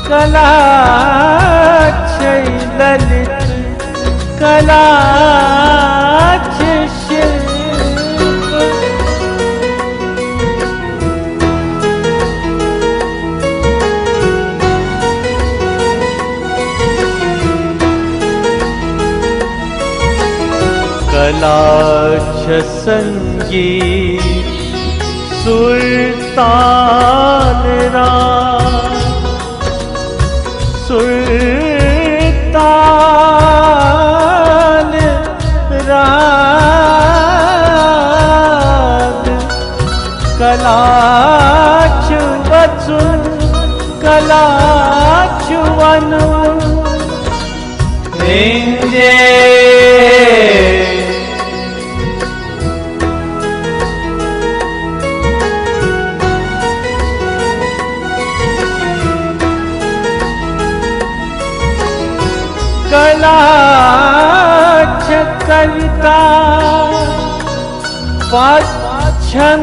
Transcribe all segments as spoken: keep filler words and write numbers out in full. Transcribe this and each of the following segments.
کلا چھے للِت، کلا چھِ شِلپ۔ کلا چھِ سنگیت، سُر، تال، راگ، سُر، تال، راگ۔ کلا چھُ وژُن، کلا چھُ ونُن۔ ہندے۔ کلا چھِ کویتا، پتہٕ چھَن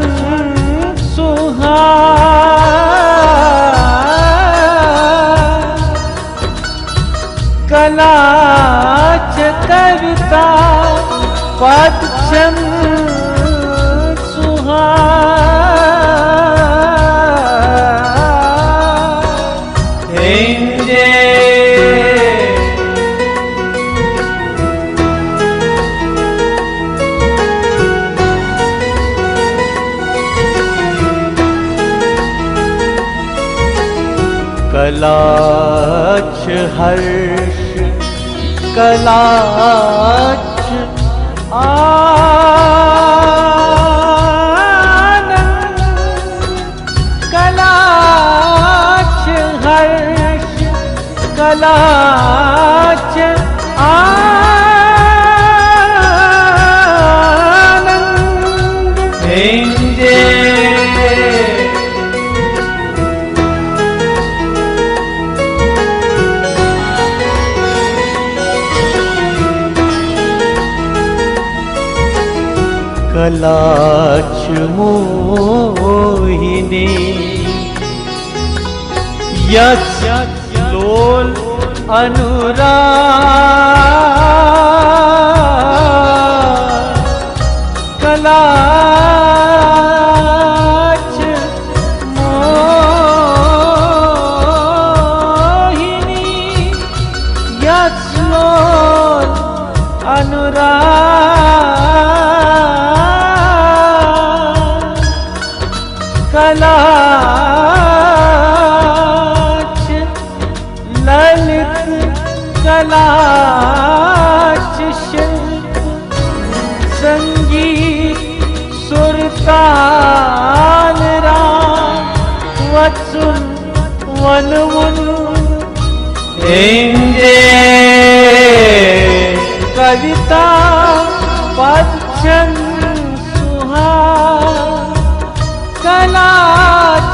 سُہان۔ کلا چھِ کویتا، پتہٕ چھَن سُہان۔ ہندے۔ کلا چھِ ہرش، کلا چھِ آنند۔ کلا چھِ ہرش، کلا چھِ آنند۔ ہندے۔ کلا چھِ موہنی، یژھ لول انوراگ۔ کلا چھِ موہنی، یژھ لول انوراگ۔ کلا چھِ للِت، کلا چھِ شِلپ، سنگیت، سُر، تال، راگ، وژُن، ونوُن۔ ہندے۔ کویتا، پتہٕ چھَن سُہان۔ کلا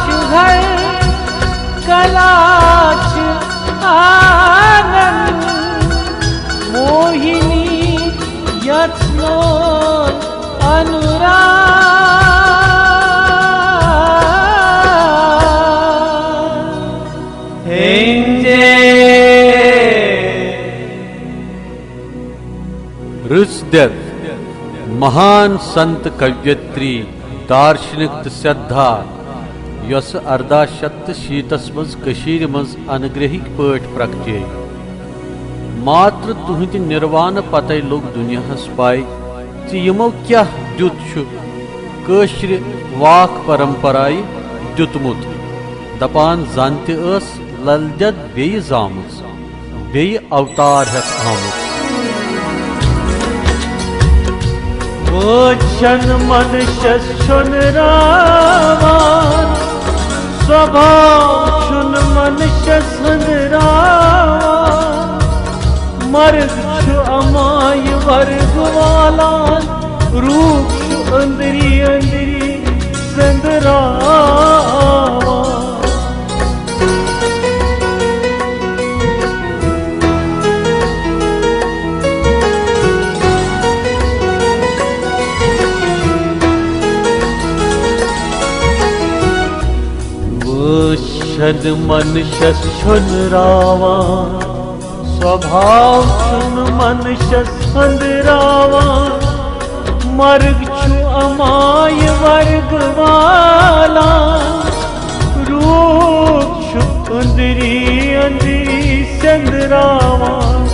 چھِ ہر، کلا چھِ آنند۔ موہنی یژھ لول انوراگ۔ ہندے۔ رٕژ دٮ۪د، مہان سنت کویتری، دارشنک تہٕ سیدھا، یۄسہٕ ارداہ شیٚتھ تہٕ شیٖتس منٛز کٔشیٖرِ منٛز انگریہٕکۍ پٲٹھۍ پرکٹے۔ ماتر تُہنٛدِ نِروانہٕ پتے لوٚگ دُنیاہس پے زِ یِمو کیاہ دیُت چھُ کٲشرِ واکھ پرمپرایہِ دیُتمُت۔ دپان زن تہِ ٲس لل دٮ۪د بیٚیہِ زامٕژ، بیٚیہِ اوتار ہٮ۪تھ آمُت۔ وٲنٛچھ چھَنہٕ منشس چھُنہٕ راوان، سۄبھاو چھُنہٕ منشس ہٕنٛدراوان۔ مرگ چھُ امایہِ ورگ والان، روح چھُ أنٛدری أنٛدری سٔنٛدراوان۔ وٕچھ منشس چھُنہٕ راوان، سۄبھاو چھُنہٕ منشس ہٕنٛدراوان۔ مرگ چھُ امایہِ ورگ والان، روٗپ چھُ أنٛدری أنٛدری سیٚنٛدراوان۔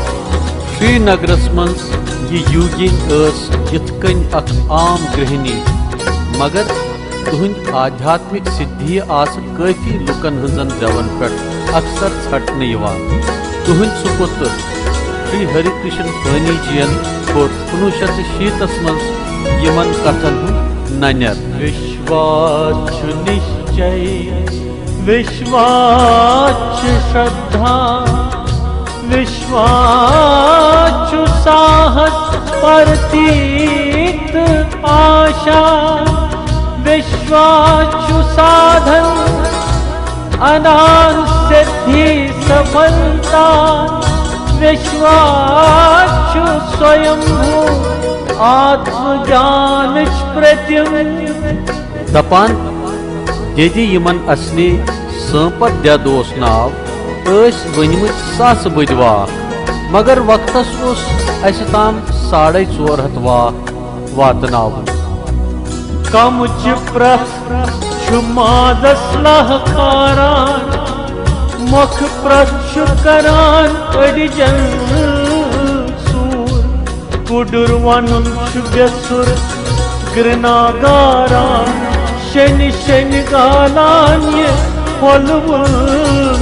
سرینگرس منٛز یہِ یوگی ٲس یِتھ کٔنۍ اکھ عام گرہنی، مگر تُہنٛدۍ آدھیاتمک سدھی آسہٕ کٲفی لوٗکن ہٕنٛزن زٮ۪ون پٮ۪ٹھ اکثر ژھٹنہٕ یِوان۔ تُہنٛدۍ سُپُتر شری ہری کرشن پانی جین کوٚر کُنوُہ شیٚتھ تہٕ شیٖتس منٛز یِمن کتھن ہُنٛد ننٮ۪ر۔ وشواس چھُ نشچے، وشواس چھُ شردھا، وشواس چھُ ساہس پرتیت آشا، وشواس چھُ سادھن انان سدھی سفلتا، وشواس چھُ سویمبھو آتم جانچ پرتیم۔ دپان، ییٚتہِ یِمن اصلی سٲنپت دٮ۪د اوس ناو، ٲسۍ ؤنمٕتۍ ساسہٕ بٔدۍ واکھ، مگر وقتس اوس اسہِ تام ساڑے ژور ہتھ واکھ واتناوُن۔ کمچہِ پرٛتھ چھُ مازس لہکاران، مۄکھٕ پرٛتھ چھُ کران أڈجن سوٗر۔ کُڈُر وَنُن چھُ بے سُر گرٛناگاران، شیٚنہِ شیٚنہِ گالان یہِ پھۄلوُن